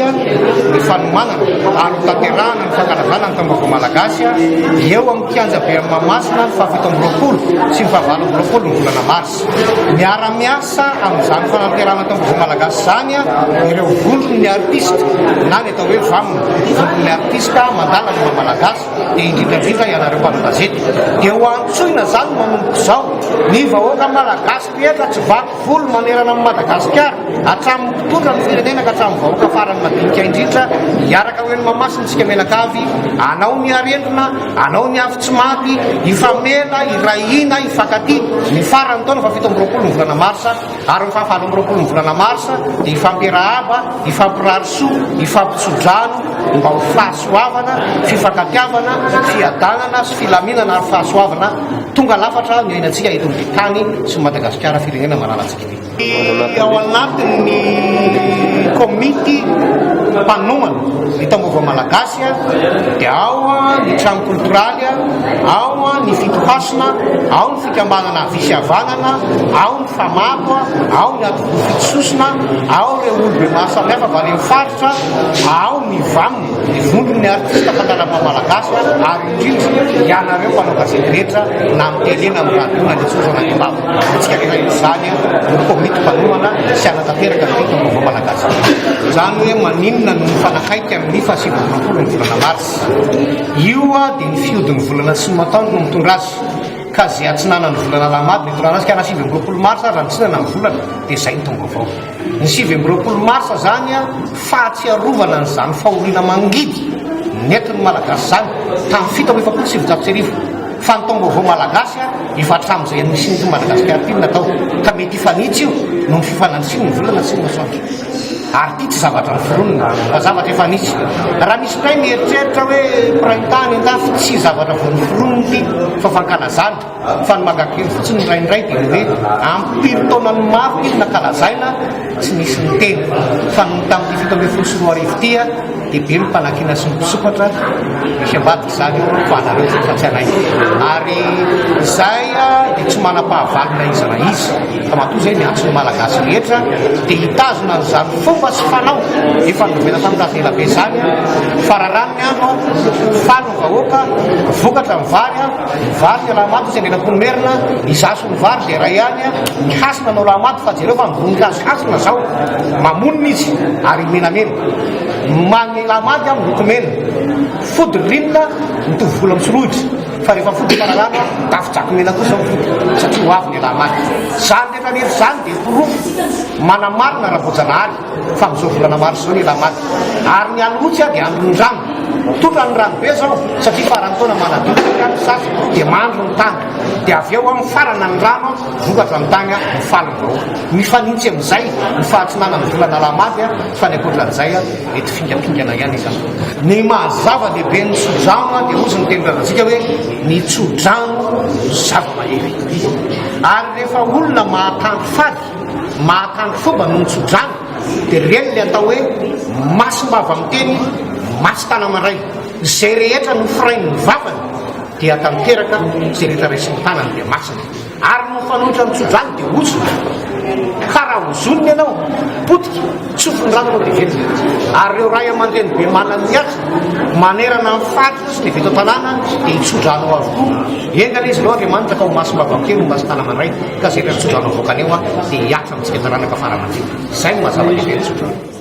Hanohy ny fanomanana ary hotanterahana ny fankalazana ny Taom-baovao Malagasy eo amin'ny kianjabe Mahamasina ny faha 27 sy ny faha 28 ny volana marsa. Miara-miasa amin'izany fananterana Taom-baovao Malagasy izany ireo vondron'ny artista na ny atao hoe vam, vondron'ny artista mandala ny maha Malagasy dia indrindra indrindra ianareo mpanao gazety. Dia ho antsoina izany manomboka izao ny vahoaka Malagasy rehetra tsy vaky volo manerana an'i Madagasikara, hatramin'ny mpitondra ny firenena ka hatramin'ny vahoaka farany madinika indrindra, hiaraka ho eny Mahamasina isika mianakavy, hanao ny harendrina, hanao ny afo tsy maty, hifamela, hiray hina, hifankatia, ny faran'ny taona faha 27 ny volana marsa ary ny faha 28 ny volana marsa dia hifampiarahaba, hifampirary soa, hifampitsodrano mba ho fahasoavana, fifankatiavana, fiadanana sy filaminana ary fahasoavana Tonga lafatra ny ainantsika eto amin'ity tany sy Madagasikara firenena malalantsika ity. Ao anatin'ny komity mpanomana ny taom-baovao malagasy dia ao ny trano koltoraly, ao ny fitohasina, ao ny fikambanana havia sy havanana, ao ny famato, ao ny atidoha fitososona, ao ireo olobe maro samihafa avy any amin'ny faritra, ao ny vam. Ny vondron'ny artista mpandalama malagasy ary indrindra ianareo mpanao gazety rehetra na amin'ny télé na amin'ny radio na ny tsotra na ny ambava. Antsika rehetra rehetra izany no komity mpanomana sy hanatanteraka ny taom-baovao malagasy. Izany hoe maninona no mifanakaiky amin'ny faha 29 ny volana marsa. Io dia ny fihodin'ny volana sy ny mataondro no mitondra azy. Ka izay atsinanan'ny volana alahamady no itondrana azy ka na 29 marsa aza mitsinana ny volana dia izay ny taom-baovao. Ny 29 marsa izany fahatsiarovana an'izany fahoriana mangidy nentin'ny Malagasy izany tamin'ny 1947. Fa ny taom-baovao malagasy efa hatramin'izay nisian'ity Madagasikara ity no natao ka mety hifanitsy io noho ny fifanandrifian'ny volana sy ny masoandro. Ary ity tsy zavatra noforonina fa zavatra efa nisy. Raha misy indray mieritreritra hoe mpiray tany an-dafy, tsy zavatra vao noforonina ity fa fankalazana. Fa ny mahagaga kely fotsiny indraindray dia ny hoe ampiry taonany maro ity no nankalazaina tsy nisy niteny fa nony tamin'ity 2017 ity dia be ny mpanakiana sy ny mpisokatra misy ambadika izany eo fa anareo izay fa tsy anay ary izay dia tsy manam-pahavalo na iza na iza fa matoa izay miantso ny Malagasy rehetra dia hitazona an'izany fomba sy fanao efa nolovena tamin'ny razana elabe izany fararano ny andro faly ny vahoaka vokatra ny vary. Ny vary ny alahamady hozy Andrianampoinimerina, izaho sy ny vary dia iray ihany, ny hasina no alahamady fa jereo fa ny voninkazo hasina zao mamonina izy ary menamena, ny alahamady miloko mena, fody ririnina mitovy vola amin'ny solohitra fa rehefa fody fararano mitafy jaky mena koa zao ny fody satria ho avy ny alahamady. Izany rehetra rehetra izany dia porofo manamarina ara-boajanahary. Fa amin'izao volana marsa izao ny alahamady. Ary ny alohitsy dia andron'ny rano. Totra ny rano be izao satria faran'ny taona manadio ny tany sasy dia mandro ny tany. Dia avy eo mifarana ny rano, vokatra ny tany, mifaly ny vahoaka. Mifanintsy amin'izay ny fahatsinanan'ny volana alahamady fa ny ankoatran'izay mety fingampingana ihany izany. Ny maha zava-dehibe ny tsodrano dia hozy ny tenin-drazantsika hoe ny tsodrano zava-mahery. Ary rehefa olona mahatandro fady Mahatandro fomba no mitsodrano dia ireny ilay atao hoe masom-bava miteny, mason-tana-mandray. Izay rehetra nofirain'ny vavany dia tanteraka, izay rehetra raisin'ny tanany dia masina. Ary ny mifanohitra amin'ny tsodrano dia ozona. Ka raha ozonina ianao, potika, tsofin'ny rano ianao dia velona. Ary ireo ray aman-dreny be manan'ny atra manerana ny faritra sy ny avy eto an-tanàna dia hitsodrano avokoa. Enga anie izy ireo Andriamanitra ka ho masom-bava miteny, ho mason-tana-mandray. Ka izay rehetra tsodrano avoakany eo dia hihatra amintsika taranaka fara aman-dimby. Izay no maha zava-dehibe ny tsodrano.